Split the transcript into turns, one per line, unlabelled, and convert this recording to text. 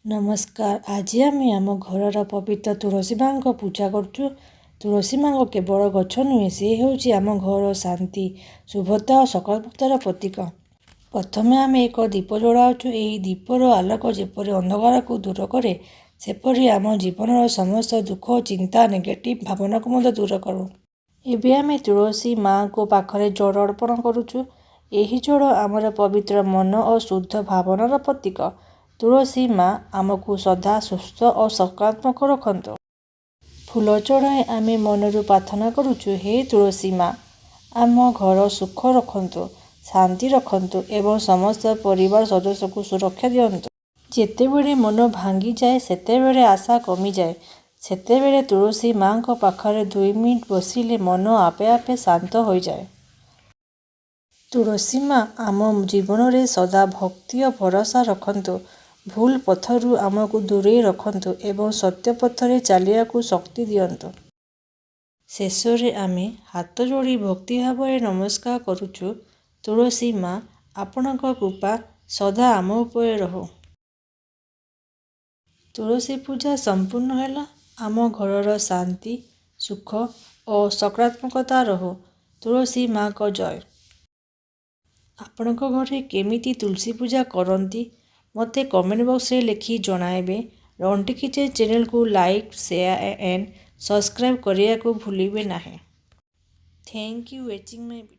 ନମସ୍କାର। ଆଜି ଆମେ ଆମ ଘରର ପବିତ୍ର ତୁଳସୀ ମାଙ୍କ ପୂଜା କରୁଛୁ। ତୁଳସୀ ମାଙ୍କ କେବଳ ଗଛ ନୁହେଁ, ସେ ହେଉଛି ଆମ ଘରର ଶାନ୍ତି, ଶୁଭତା ଓ ସକାରାତ୍ମକତାର ପ୍ରତୀକ। ପ୍ରଥମେ ଆମେ ଏକ ଦୀପ ଜଳାଉଛୁ। ଏହି ଦୀପର ଆଲୋକ ଯେପରି ଅନ୍ଧକାରକୁ ଦୂର କରେ, ସେପରି ଆମ ଜୀବନର ସମସ୍ତ ଦୁଃଖ, ଚିନ୍ତା, ନେଗେଟିଭ୍ ଭାବନାକୁ ମଧ୍ୟ ଦୂର କରୁ। ଏବେ ଆମେ ତୁଳସୀ ମାଙ୍କ ପାଖରେ ଜଳ ଅର୍ପଣ କରୁଛୁ। ଏହି ଜଳ ଆମର ପବିତ୍ର ମନ ଓ ଶୁଦ୍ଧ ଭାବନାର ପ୍ରତୀକ। ତୁଳସୀ ମା ଆମକୁ ସଦା ସୁସ୍ଥ ଓ ସକାରାତ୍ମକ ରଖନ୍ତୁ। ଫୁଲ ଚଢ଼ାଇ ଆମେ ମନରୁ ପ୍ରାର୍ଥନା କରୁଛୁ, ହେ ତୁଳସୀ ମା, ଆମ ଘର ସୁଖ ରଖନ୍ତୁ, ଶାନ୍ତି ରଖନ୍ତୁ ଏବଂ ସମସ୍ତ ପରିବାର ସଦସ୍ୟଙ୍କୁ ସୁରକ୍ଷା ଦିଅନ୍ତୁ। ଯେତେବେଳେ ମନ ଭାଙ୍ଗିଯାଏ, ସେତେବେଳେ ଆଶା କମିଯାଏ, ସେତେବେଳେ ତୁଳସୀ ମାଙ୍କ ପାଖରେ 2 ମିନିଟ୍ ବସିଲେ ମନ ଆପେ ଆପେ ଶାନ୍ତ ହୋଇଯାଏ। ତୁଳସୀ ମା ଆମ ଜୀବନରେ ସଦା ଭକ୍ତି ଓ ଭରସା ରଖନ୍ତୁ, ଭୁଲ ପଥରୁ ଆମକୁ ଦୂରେଇ ରଖନ୍ତୁ ଏବଂ ସତ୍ୟ ପଥରେ ଚାଲିବାକୁ ଶକ୍ତି ଦିଅନ୍ତୁ। ଶେଷରେ ଆମେ ହାତ ଯୋଡ଼ି ଭକ୍ତି ଭାବରେ ନମସ୍କାର କରୁଛୁ, ତୁଳସୀ ମା, ଆପଣଙ୍କ କୃପା ସଦା ଆମ ଉପରେ ରହୁ। ତୁଳସୀ ପୂଜା ସମ୍ପୂର୍ଣ୍ଣ ହେଲା। ଆମ ଘରର ଶାନ୍ତି, ସୁଖ ଓ ସକାରାତ୍ମକତା ରହୁ। ତୁଳସୀ ମାଙ୍କ ଜୟ। ଆପଣଙ୍କ ଘରେ କେମିତି ତୁଳସୀ ପୂଜା କରନ୍ତି, ମୋତେ କମେଣ୍ଟ ବକ୍ସରେ ଲେଖି ଜଣାଇବେ। ରଣ୍ଟି କିଚେନ୍ ଚ୍ୟାନେଲକୁ ଲାଇକ୍, ସେୟାର ଆଣ୍ଡ ସବସ୍କ୍ରାଇବ୍ କରିବାକୁ ଭୁଲିବେ ନାହିଁ। Thank you watching my video.